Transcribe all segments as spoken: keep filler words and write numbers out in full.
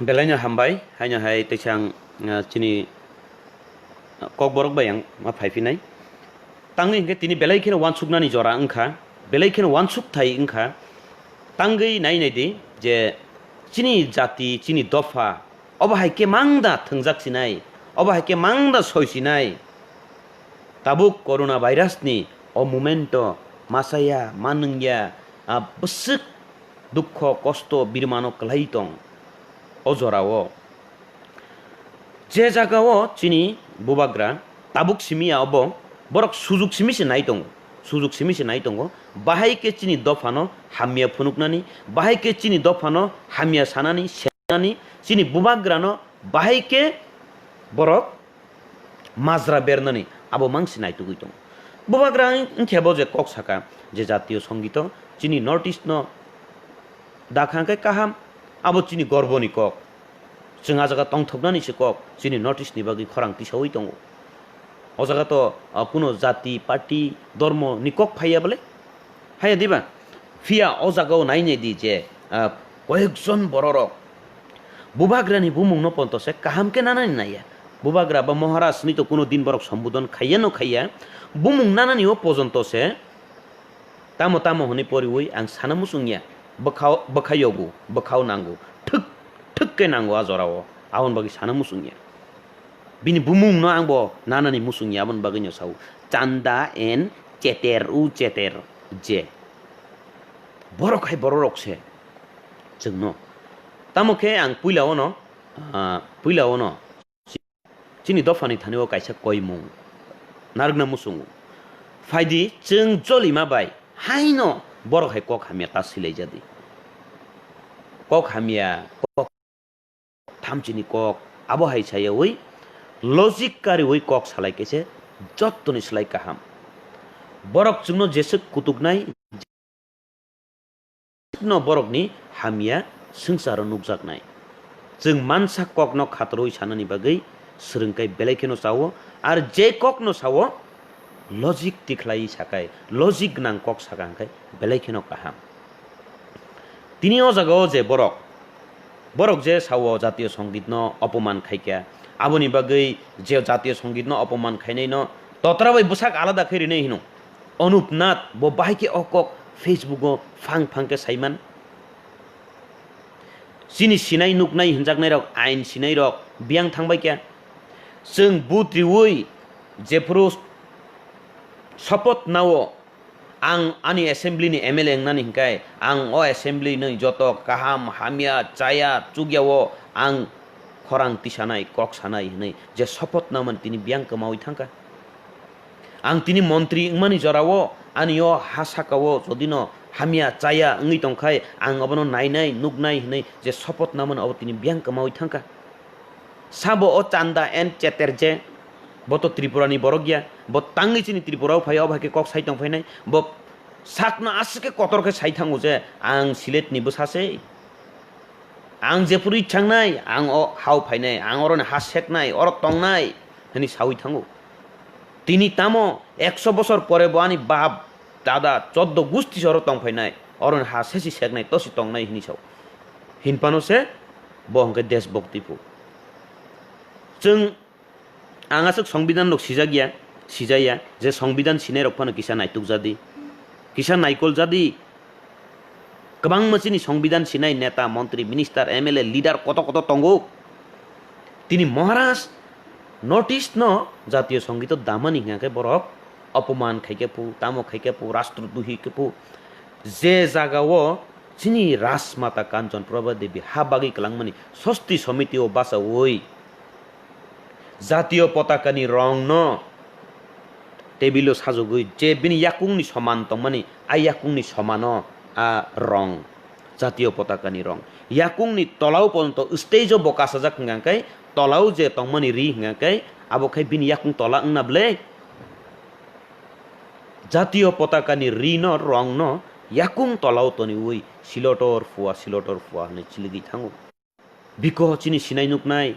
Belaino hambai, haino hai teisa ang, ah, chini, ah, kokborok bai ang ma phaiphinai. Tangwi hinkhe tini belai kheno wansuknani jora wngkha, belai kheno wansukthai wngkha. Tangwi nai nai di je chini jati, chini dopha, obo hai khe mangda thwngjak sinai, obo hai khe mangda soi sinai. Tabuk corona virus ni o momento masaya, manwngya, ah, bwswk dukho, kosto, birmano kwlai tong o jorao. Je jagao chini bubagra tabuk simi ya obo, borok sujuk simi se nai tongo, sujuk simi se nai tongo, bahai khe chini dophano hamya phunuknani, bahai khe chini dophano hamya sanani, senani, chini bubagrano bahai khe borok majra bernani abo mang se naitugwi tongo. Bubagra wng-, wngkhe bo je kok saka je jatiyo songito chini North East no dakha khe kaham, abo chini gorboni kok. Chwng ah jaga tongthoknani se kok chini North East ni bagwi khorang tisaui tongo. O jaga to, ah, kuno jati, party, dormo ni kok phaiya bole? Phaiya diba? Phiya o jagao nai nai di je, ah, koyekjon bororok bubagrani bumungno ponto se kaham khe nanani naiya. Bubagra ba Maharaj ni to kuno din borok sombudon khaiya no khaiya. Bumung nanani o pojonto se tamo tamo hwnwi poriwi ang sana muchungya. Bwkhao, bwkha yogo, bwkhao nango. Thwk, thwk khe nango a jorao. Aboni bagwi sana muchungya. Bini bumungno ang bo nanani muchungya, aboni bagwino sao. Chanda and Cheter, u Cheter, je. Borok hai bororok se chwngno. Tamo khe ang puila ono, ah, puila ono chini dophani thani o kaisa koimung narwkna muchungo. Phaidi chwng jolima bai haino borok hai kok hamya ta silaijadi. Kok hamya, kok thamchini kok, abo hai sayawi logic kariwi kok salai khe se jottoni slai kaham. Borok chwngno jeswk kutuknai, no borokni hamya swngcharo nukjaknai. Chwng mansa kokno khatorwi sanani bagwi swrwngkhai belai kheno chao, ar je kokno sao, logic tikhlaiwi sakhai, logic gwnang kok sakha hwnkhe belai kheno kaham. Tini o jagao je borok, borok je sao jatiyo songitno opoman khaikha, aboni bagwi je jatiyo songitno opoman khainaino totra bai bwsak alada khe rinai hino. Anup Nath bo bahai khe o kok Facebook o phang phang khe saiman. Chini sinai nuknai hinjaknairok, ain sinairok biyang thangbai khe. Chwng but riui jephuru sopoth nao ang ani assembly ni M L A wngnani hinkhai ang o assembly ni joto kaham hamya chaya chukya o ang khorang tisanai kok sanai hinwi je sopoth namani tini biyang kwmaui thangkha. Ang tini montri wngmani jorao ani o ha sakao jodino hamya chaya wngwi tongkhai ang obono nainai nuknai hinwi je sopoth namani obo tini biyang kwmaui thangkha. Sabo o Chanda and Cheter je, bo to Tripura ni borok ya, bo tangwi chini Tripura o phai o bai khe kok sai tong phainai, bo sakno aswk khe kotor khe sai thango je ang Silet ni bwsa se. Ang jephuru ithangnai, ang o hao phainai, ang oroni ha seknai, oro tongnai, hwnwi saui thango. Tini tamo ekso bosor pore bo ani bap, dada, choddo gusti se oro tong phainai, oroni ha sesi seknai, tosi tongnai hwnwi sao. Hinphano se bo hwnkhe deshbhakti phu. Chwng Ang aswk songbidan rok sijak ya, sijaya, je songbidan sinai rok phano kisa naituk jadi, kisa naikol jadi. Kwbangma chini songbidan sinai neta, montri, minister, M L A, leader koto koto tongo. Tini Maharaj North East no jatiyo songito damani hingkha khe borok opoman khaikhe phu, tamo khaikhe phu, rastro duhi khe phu. Je jagao chini Rajmata Kanchan Prabha Devi ha bagwi kwlangmani sosti somiti o bachaui jatiyo potakani rongno tebilo sajogwi je bini yakungni soman tongmani, a yakungni somano a rong, jatiyo potakani rong. Yakungni tolao ponto stage o bo kasajak hwnka khe, tolao je tongmani ri hwnka khe, abo khe bini yakung tola wngna ble? Jatiyo potakani rino rongno yakung tolao toniwi silotor phua, silotor phua hwnwi chiligwi thango. Biko chini sinai nuknai,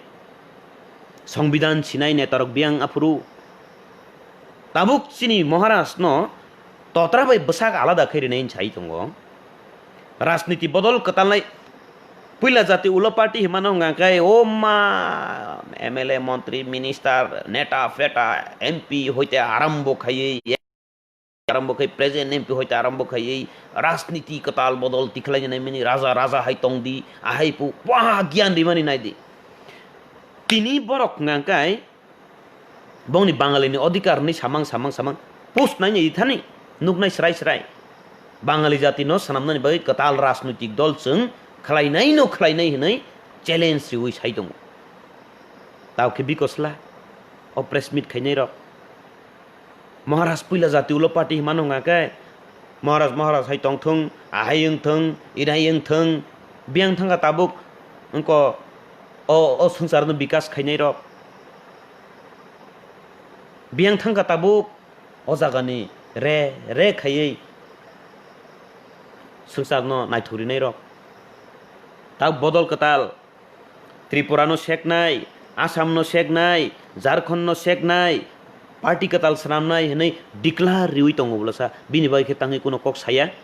songbidan sinai netarok biyang aphuru. Tabuk chini Maharaj no totra bai bwsak alada khe rinai sai tongo. Rajniti bodol kwtalnai, Puila jati ulo party himano hwnga khe, o ma, M L A, montri, minister, neta, feta, M P hoite arambo khaiwi, arambo khai president M P hoite arambo khaiwi rajniti kwtal bodol tikhlainani mini raja, raja hai tongdi, ahai pu, wah, giyan rimani naidi. Tini borok hwnga khe, bongni Bangalini odhikar hwnwi samang, samang, samang post naina ithani nuknai srai, srai. Bangali jatino swnamnani bagwi kwtal rajnoitik dol chwng khlainaino khlainai hwnwi challenge riwi sai tongo. Tao khe bikosla o press meet khainairok. Maharaj puila jati ulo party himano hwnga khe, Maharaj, Maharaj hai tongthung, ahai wngthung, inai wngthung, biyang thangkha tabuk wngko o, o swngcharno bikas khainairok. Biyang thangkha tabuk o jagani re, re khaiwi swngcharno naithok rinairok. Tabuk bodol kwtal. Tripurano seknai, Assamno seknai, Jharkhandno seknai, party kwtal swnamnai hwnwi declare riwi tongo bwlasa. Bini bagwi khe tangwi kuno kok saya.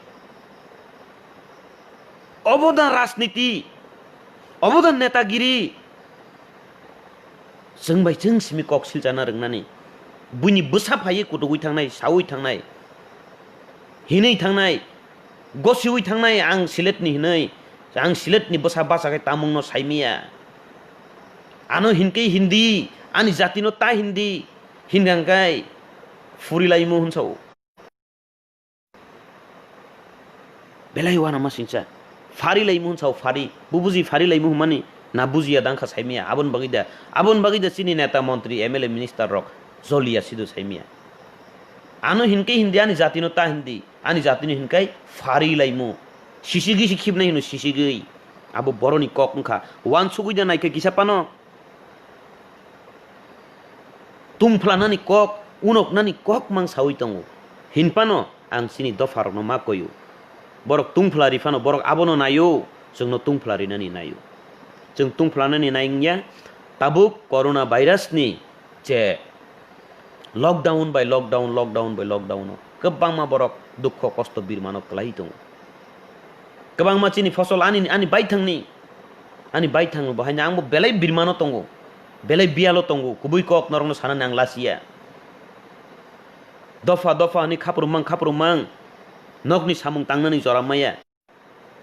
Obo da rajniti, obo da netagiri. Chwng bai chwng simi kok silchana rwngnani. Buini bwsa phaiwi kutugwi thangnai, saui thangnai, hinwi thangnai. Gosiwi thangnai ang Siletni hinwi, ang Siletni bwsa bacha khe tamungno saimiya. Ano hinkhe hindi, ani jatino ta hindi, hinkha hwnkhe phuri laimu hwnsa-o. Belai uanama singcha, phari laimu hwnsa-o phari, bo buji phari laimu hwnmani, na bujiya dangkha saimiya, aboni bagwi da, aboni bagwi da chini neta montri, M L A, minister rok joliya sido saimiya. Ano hinkhe hindi ani jatino ta hindi. Ani jatini hinkai phari laimu. Sisigwi se khibnai hino sisigwi. Abo boroni kok wngkha. Wansugwi da naikhe kisa phano. Tungphlanani kok, unoknani kok mang saui tongo. Hinphano ang chini dopharokno ma koio. Borok tungphla ri phano borok abono naio, chwngno tungphla rinani naio. Chwng tungphlanani nai wngya, tabuk corona virusni je lockdown by lockdown, lockdown by lockdown o kwbangma borok dukho kosto birmano kwlai tongo. Kwbangma chini fosol ani, ani baithangni, ani baithang bo haino ang bo belai birmano tongo, belai biyalo tongo, kubui kok norokno sanani ang lasiya. Dopha dopha hwnwi khaprum mang, khaprum mang, nokni samung tangnani jora maya.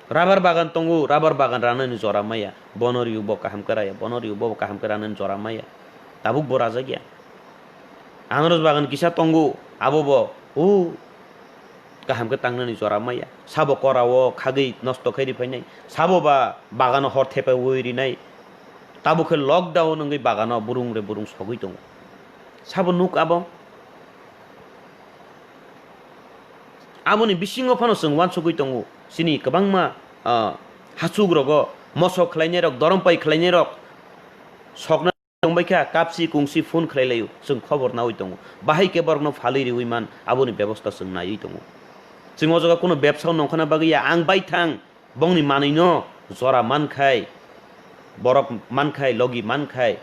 Rabar bagan tongo, rabar bagan ranani jora maya. Bono riyo bo kaham khe raya, bono riyo bo kaham khe ranani jora maya. Tabuk bo rajak ya. Anaros bagan kisa tongo, abo bo, o, kaham khe tangnani jora maya. Sabo korao khagwi nosto khe ri phainai. Sabo ba bagano hor thepaui rinai. Tabuk khe lockdown wngwi bagano burung re burung sogwi tongo. Sabo nuk abo. Aboni bisingo phano chwng uansugwi tongo, chini kwbangma, ah, hachuk rogo mosok khlainai rok, dorom pai khlainai rok sokna tongbai kha, kapsi kungsi phone khlai laio, chwng khobor naui tongo. Bahai khe borokno phalwi riui man, aboni bebosta chwng naiwi tongo. Chwng o jaga kuno bebsao nongkhorna bagwi ya, ang baithang, bongni manwino jora mankhai, borok mankhai, logi mankhai,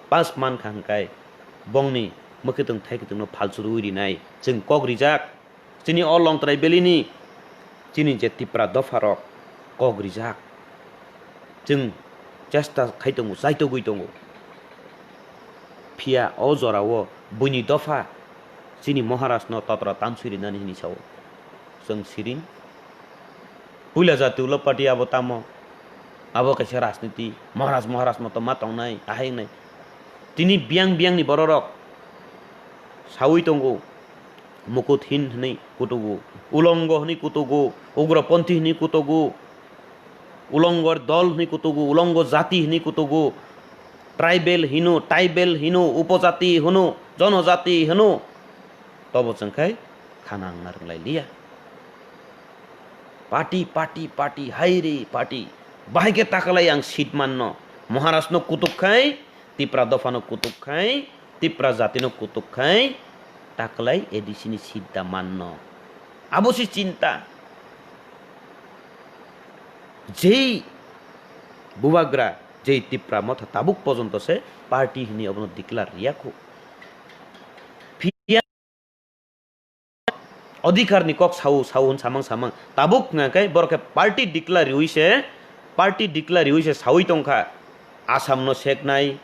pass mankha hwnkhai, bongni mwkhwtwng thaikitwngno phalchurwi rinai chwng kok rijak. Chini o Longtrai Valley-ni chini je Tipra dopharok kok rijak, chwng chesta khai tongo, chaitogwi tongo. Phiya o jorao buini dopha chini Maharajno totra tanswi rinani hwnwi sao. Chwng siring. Puila jati ulo party abo tamo? Abo kaisa rajniti. Maharaj, Maharaj moto ma tongnai, ahai wngnai. Tini biyang biyangni bororok saui tongo. Mukut hin hwnwi kutugo. Ulongo hwnwi kutugo. Ugroponthi hwnwi kutugo. Ulongor dol hwnwi kutugo, ulongo jati hwnwi kutugo, tribal hino, tribal hino, upojati hino, jonojati hino. Tobo chwng khai khana wngna rwnglai liya. Party, party, party, hai re party. Bahai khe takalai ang seat manno. Maharajno kutuk khai, Tipra dophano kutuk khai, Tipra jatino kutuk khai, taklai A D C ni seat da manno. Abo se chinta. Jei bubagra, jei Tipra motha tabuk pojonto se party hwnwi obono declare riya kho. Phiya Odhikar ni kok sao, sao hwn samang samang. Tabuk hwnga khe borok khe party declare riwi se party declare riwi se sawi tongkha, Assam no seknai,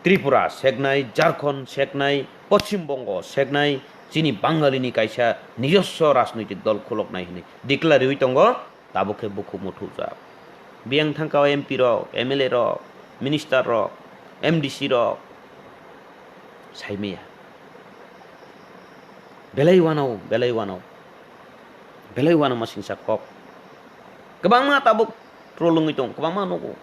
Tripura seknai, Jharkhand seknai, Poschim Bongo seknai, chini Bangali ni kaisa nijoswo rajnoitik dol khuloknai hinwi declare riwi tongo, tabuk khe bukhuk muthukjak. Biyang thangkha o M P rok, M L A rok, minister rok, M D C rok, saimaya. Belai uanao, belai uanao, belai uanama singsa kok. Kwbangma tabuk troll wngwi tong, kwbangma nugo.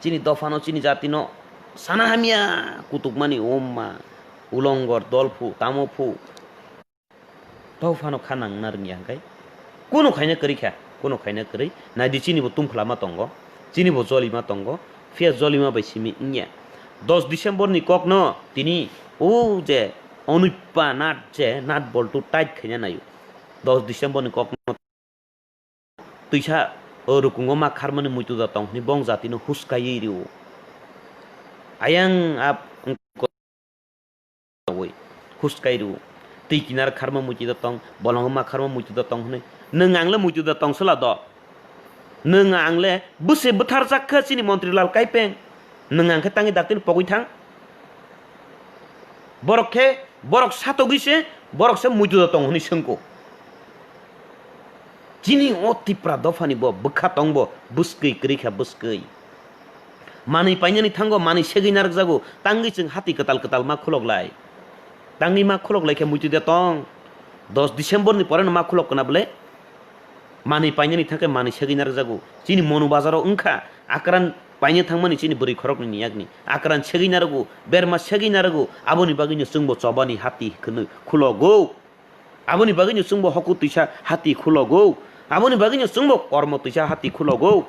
Chini dophano, chini jatino sana hamya kutukmani umma, ulongor, dolphu, tamophu. Dophano kha nangna rwngya hwnkhe, kunu khaina kwrwi kha, kunu khaina kwrwi. Naidi chini bo tungphla ma tongo, chini bo joli ma tongo, phiya joli ma bai simi wngya. Dos December ni kokno tini o je onuppa nat je nat boltu tight khaina naio. Dos December ni kokno twisa, o rukungo ma kharmani muitu da tong hwnwi bong jatino huskaiwi rio. Ayang ap wngkha wi, huskai rio. Twi kinar kharma muitu da tong, bolongo ma kharma muitu da tong hwnwi. Nwng ang le muitu da tong sala do. Nwng ang le bwse bwtharjak kha chini Montri Lal Kaipeng. Nwng ang khe tangwi daktino pogwi thang. Borok khe, borok satogwi se, borok se muitu da tong hwnwi swngko. Chini o Tipra dophani bo bwkha tong bo bwskwi kwrwi kha bwskwi. Manwi painani thango manwi segwi narwkjago, tangwi chwng hati kwtal kwtal ma khulok lai. Tangwi ma khulok lai khe muitu da tong. Dos December ni pore no ma khulok kana bwle? Manwi painani thangkhe manwi segwi narwkjago. Chini Monu bazaro wngkha, akran paina thangmani chini bwrwi khoroknwi ni yakni. Akran segwi narwgo, berma segwi narwgo, aboni bagwino chwngbo chobani hati khwnwi khulogo. Aboni bagwino chwngbo hoku twisa hati khulogo. Aboni bagwino chwngbo kormo twisa hati khulogo.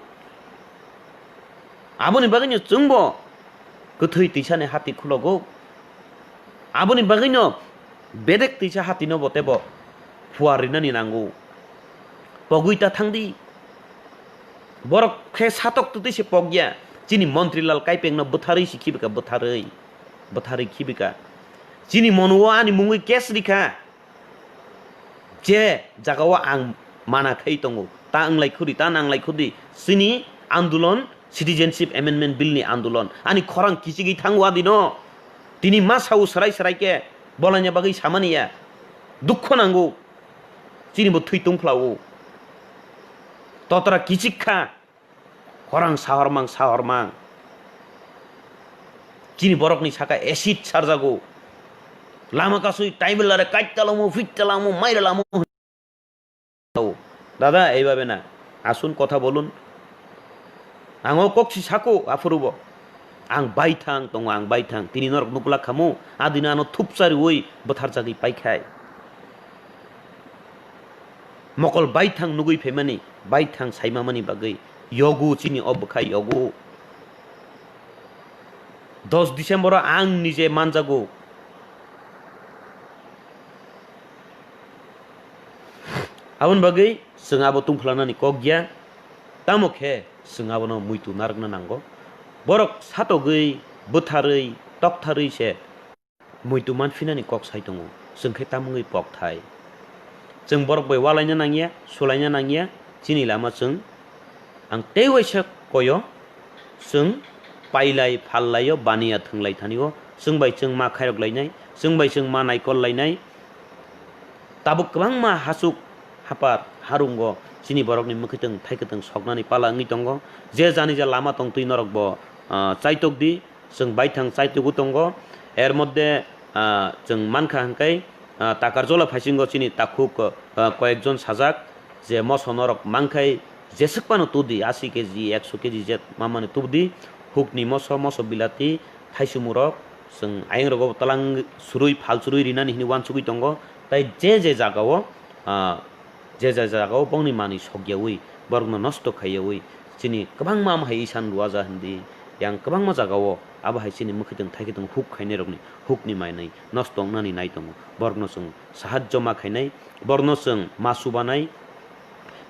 Aboni bagwino chwngbo kwthwi twisani hati khulogo. Aboni bagwino bedek twisa hatino bo tebo phuar rinani nango. Pogwi ta thangdi. Borok khe satok twtwi se pokya. Chini Montri Lal Kaipengno bwtharwi se khibika bwtharwi. Bwtharwi khibika. Chini monuo ani mungwi case rikha. Je jagao ang mana khai tongo, ta wnglai khudi, ta nanglai khudi, chini andolon, Citizenship Amendment Bill ni andolon. Ani khorang kichigwi thango adino. Tini ma sao sarai sarai khe bolaina bagwi samani ya. Dukho nango. Chini bo thwi tongphlao. Totra kichik kha. Khorang sahormang, sahormang. Chini borokni saka acid sarjago. Lama kasui taibil lare kait talamo, fit talamo, maira lamo. Dada, এইভাবে না। আসুন কথা বলুন। Ang o kok si sako, aphuru bo. Ang baithang tongo, ang baithang. Tini norok nukla khamu, adino ano thupsa riwi bwtharjagwi paikhai. Mokol baithang nugwi phaimani, baithang saimamani bagwi yogo chini o bwkha yogo. Dos December o ang nije manjago. Aboni bagwi chwng abo tungphlanani kok ya. Tamo khe chwng abono muitu narwkna nango. Borok satogwi, bwtharwi, toktharwi se muitu manphinani kok sai tongo, chwng khe tamungwi pok thai. Chwng borok bai ualaina nangya, sulaina nangya, chini lama chwng ang tei waisa koyo, chwng pailai phallaio baniya thwnglaithanio, chwng bai chwng ma khairok lainai, chwng bai chwng ma naikol lainai. Tabuk kwbangma hasuk hapar harungo chini borokni mwkhwtwng thaikwtwng soknani pala wngwi tongo. Je jani ja lama tongtwi norokbo, ah, chaitok di. Chwng baithang chaitugwi tongo. Er moddhe, ah, chwng mankha hwnkhe, ah, Takarjola phaisingo chini takhuk, ah, koyekjon sajak je moso norok mankhai jeswk phano tudi, asi keji, ekso keji jet mamani tudi, hukni moso, moso bilati, thaisumurok chwng ayang rogo tlang surui, phal surui rinani hwnwi uansugwi tongo. Tai je je jagao, ah, je je jagao bongni manwi sokyaui, borokno nosto khaiyaui, chini kwbangma ama hai isan rwajak hindi, yang kwbangma jagao abo hai chini mwkhwtwng thaikwtwng huk khainairokni hukni manwi nosto wngnani nai tongo. Borokno chwng sahajjo ma khainai, borokno chwng ma chubanai,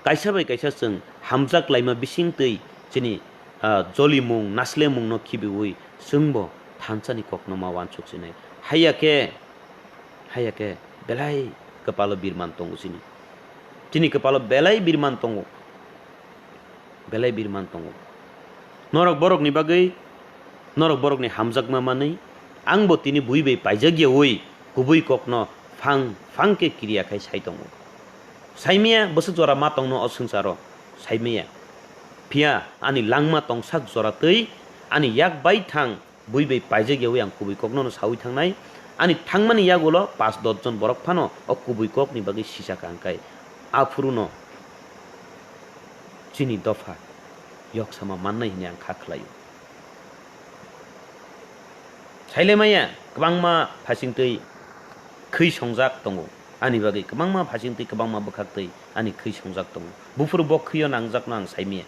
kaisa bai kaisa chwng hamjak laima bisingtwi chini, ah, jolimung, naslemungno khibiui chwngbo thansani kokno ma uansuk sinai. Haiya khe, haiya khe belai kwpalo birman tongo chini. Chini kwpalo belai birman tongo. belai birman tongo. Norok borokni bagwi, norok borokni hamjakma manwi, angbo tini bui bai paijak yaui kubui kokno phang phang khe kiriya khai sai tongo. Saimaya bwswk jora ma tongno o swngcharo, saimaya. Phiya ani langma tongsak jora twi ani yak bai thang bui bai paijak yaui ang kubui kokno no saui thangnai. Ani thangmani yagulo pas dos jon borok phano o kubui kokni bagwi sijak ang khai. Aphuruno chini dopha yoksama mannai hwnwi ang kha khlaio. Sailemaya kwbangma phasingtwi khwi songjak tongo. Ani bagwi kwbangma phasingtwi, kwbangma bwkhaktwi ani khwi songjak tongo. Buphuru bo khwio nangjakno ang saimaya.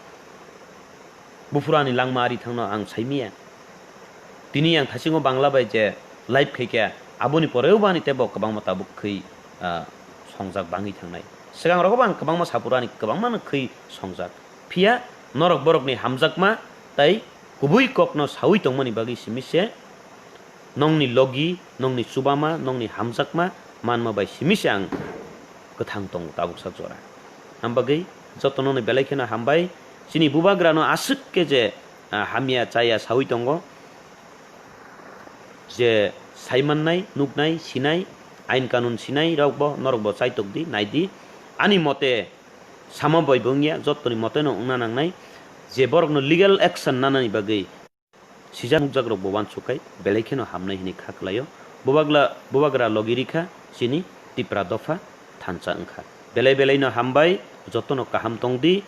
Buphuru ani langma ari thangno ang saimaya. Tini ang thasingo Bangla bai je live khaikha, aboni poreo bo ani teibo kwbangma tabuk khwi, ah, songjak bangwi thangnai. Swkang rogo bo ang kwbangma saphuru ani kwbangmano khwi songjak. Phiya norok borokni hamjakma tei kubui kokno saui tongmani bagwi simi se nongni logi, nongni chubama, nongni hamjakma manma bai simi se ang kwthang tongo tabuksa jora. Ang bagwi jotono no belai kheno hambai. Chini bubagrano aswk khe je, ah, hamya chaya saui tongo, je saimannai, nuknai, sinai, ain kanun sinai rokbo norokbo chaitok di, nai di. Ani mote sama bai bo wngya, jotoni moteno wngna nangnai, je borokno legal action nanani bagwi sijak nukjakrokbo uansuk khai belai kheno hamnai hwnwi kha khlaio. Bubagla-, bubagra logi rikha chini Tipra dopha thansa wngkha. Belai belaino hambai, jotono kaham tong di.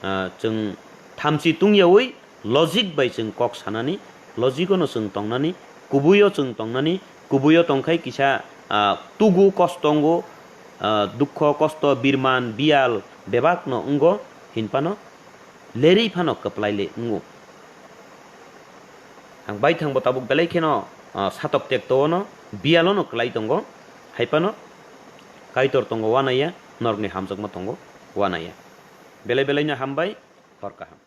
Ah, chwng thamchi tungyaui logic bai chwng kok sanani, logic-ono chwng tongnani, kubuio chwng tongnani, kubuio tongkhai kisa, ah, tugu kosto wngo, ah, dukho kosto, birman, biyal bebakno wngo, hinphano lerwi phano kwplai le wngo. Ang baithangbo tabuk belai kheno, ah, satok tekto ono, biyalono kwlai tongo, hai phano Kaitor tongo uanaiya, norokni hamjakma tongo uanaiya. Belai belaino hambai, hor kaham.